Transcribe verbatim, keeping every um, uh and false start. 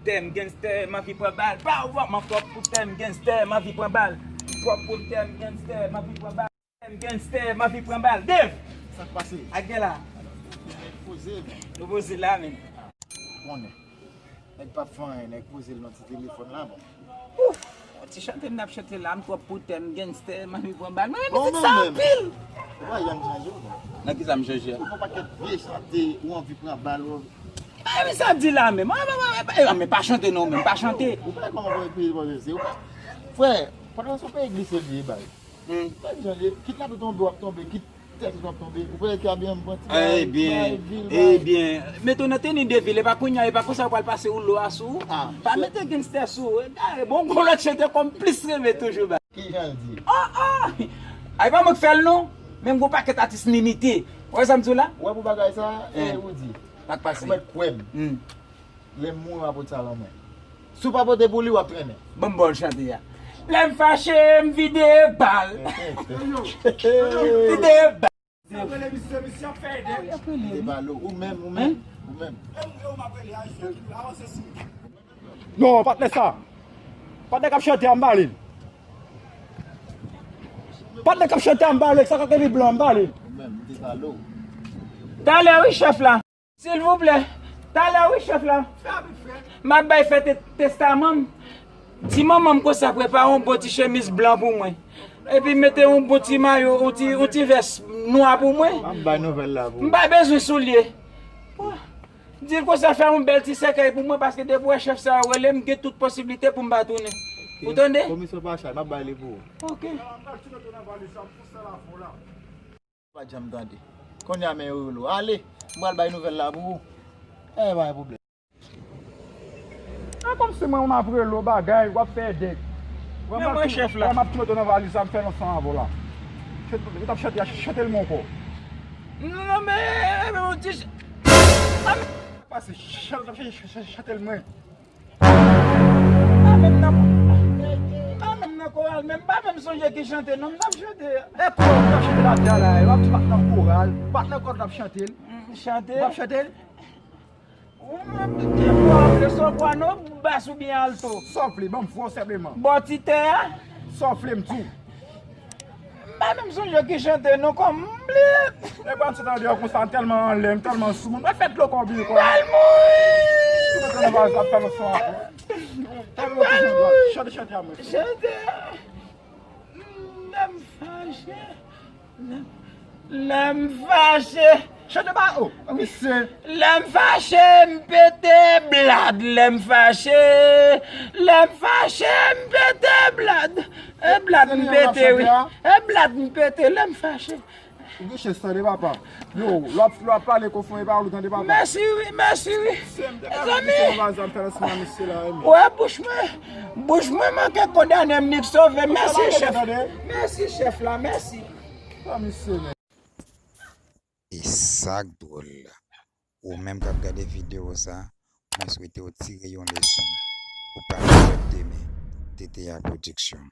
Tèm ganstè, m anvi pran bal. Pow, pow, m twòp pou tèm ganstè, m anvi pran bal. Twòp pou tèm ganstè, m anvi pran bal. Tèm ganstè, m anvi pran bal. Dave! Sa k pase? Ak gen la. Nèg poze, men. Nou poze la, men. Konnen. Nèg p ap fè anyen, nèg poze l nan ti telefòn la, bon. Ouf! Ti chante m ap chante la, m twòp pou tèm ganstè, m anvi pran bal. Mwen renmen mizik sa anpil! Ou pa janm chanje, non. Nan ki sa m chanje a? Ou fè yon pakèt vye chante, ou anvi pran bal, ou anvi. Mwen renmen sa di la menm. Ah, mwen, mwen, mwen, mwen, men pa chante non, men pa chante. Ou pa kòman pou peyi pòze se. Ou pa. Frè, pandan se yon peyi glise li ye, bay. Hmm. Menm jan li ye, kit lapli tonbe, w ap tonbe, kit tèt ou t ap tonbe. Ou kwè ke abye m pran ti bagay, ebyen, bagay vil, bagay. Ebyen, mete w nan teni de vil, e pa kounye a, e pa konsa yo pral pase woulo a sou ou. Ah, pa mete ganstè sou ou. Egare, bon, gon lòt chante kòm plis renmen toujou, bay. Ki jan l di? Oh, oh! Ay, pa mwen k fè l, non. Menm gon pakèt atis m imite. Ou wè sa m di w la? Ou wè pou bagay sa, eh, ou di. Sa k pase? Ou mèt kwè m. Hmm. Lè m mouri, m a pote sa ban mwen. Si w pa pote pou li, w ap trennen. Ban m ba w chante a. Lè m fache, m vide bal. Vide bal. Sa rele misye, misye ap fè edèk. Vide bal, ou menm, ou menm, ou menm. Non, patnè sa. Patnè k ap chante a, m ba li l. Patnè k ap chante a, m ba li l. Sa k ap kenbe blan, m ba li l. Ou menm, vide bal. Talè wi, chèf la. Silvouplè, talè wi chèf la. M ap bay fè te- testaman m. Di manman m konsa prepare yon bon ti chemiz blan pou mwen. Epi mete yon bon ti mayo, yon ti, yon ti vès nwa pou mwen. M ap bay nouvèl la pou ou. M pa bezwen soulye. Di l konsa fè yon bèl ti sèkèy pou mwen, paske depi w wè chèf sa a rele m, gen tout posiblite pou m pa tounen. Ou tande? Komisyon pa chay, m ap bay li pou ou. Ok. Pa janm tande. Kounye a men yo rele w. Ale, m pral bay nouvèl la pou ou. Eh, pa gen pwoblèm. E kòmsi mwen, m ap rele w bagay, w ap fè dèk. Men mwen chèf la. Wè m ap tou mete w nan valiz la, m fè lansan avè w la. Chante, ou t ap chante a, chante l men ankò. Non, non, men, men, men, ti ch-, pase, chante, chante, chante, chante l men. Pa menm nan, pa menm nan koral, men m pa menm sonje ki chante non m t ap chante a. E koral ou t ap chante la, la, la, w ap di pa t nan koral, pa t nan koral w t ap chante l. Mm, chante. W ap chante l? Ou menm ki fò anble son vwa non, bas oubyen alto. Sa w vle, ban m vwa w senpleman. Bò ti tè a. Sa w vle m di w. M pa menm sonje ki chante non, kòm m bliye. E pa m sot andeyò konsa, m tèlman anlè, m tèlman sou moun. Mwen fè dlo kò byen kò. M pral mouri. Tout moun nan valiz la ap fè nou son ankò. M pral mouri. Chante, chante a mwen. Chante. Lè m fache. Lè, lè m fache. Chante ba, oh, misye. Lè m fache, m pete blad. Lè m fache, lè m fache, m pete blad. E blad m pete, wi. E blad m pete, lè m fache. Ou gen chans tande, papa. Yo, lè w ap, lè w ap pale konfime pawòl ou tande, papa. Mèsi, wi, mèsi, wi. Mezanmi. Wè, bouch mwen, bouch mwen manke kondane m, nik sove. Mèsi, chèf. Mèsi, chèf la, mèsi. E sa k dwòl la, ou menm k ap gade videyo sa, mwen swete w tire yon leson pou pa pèdi demen. T T A Production.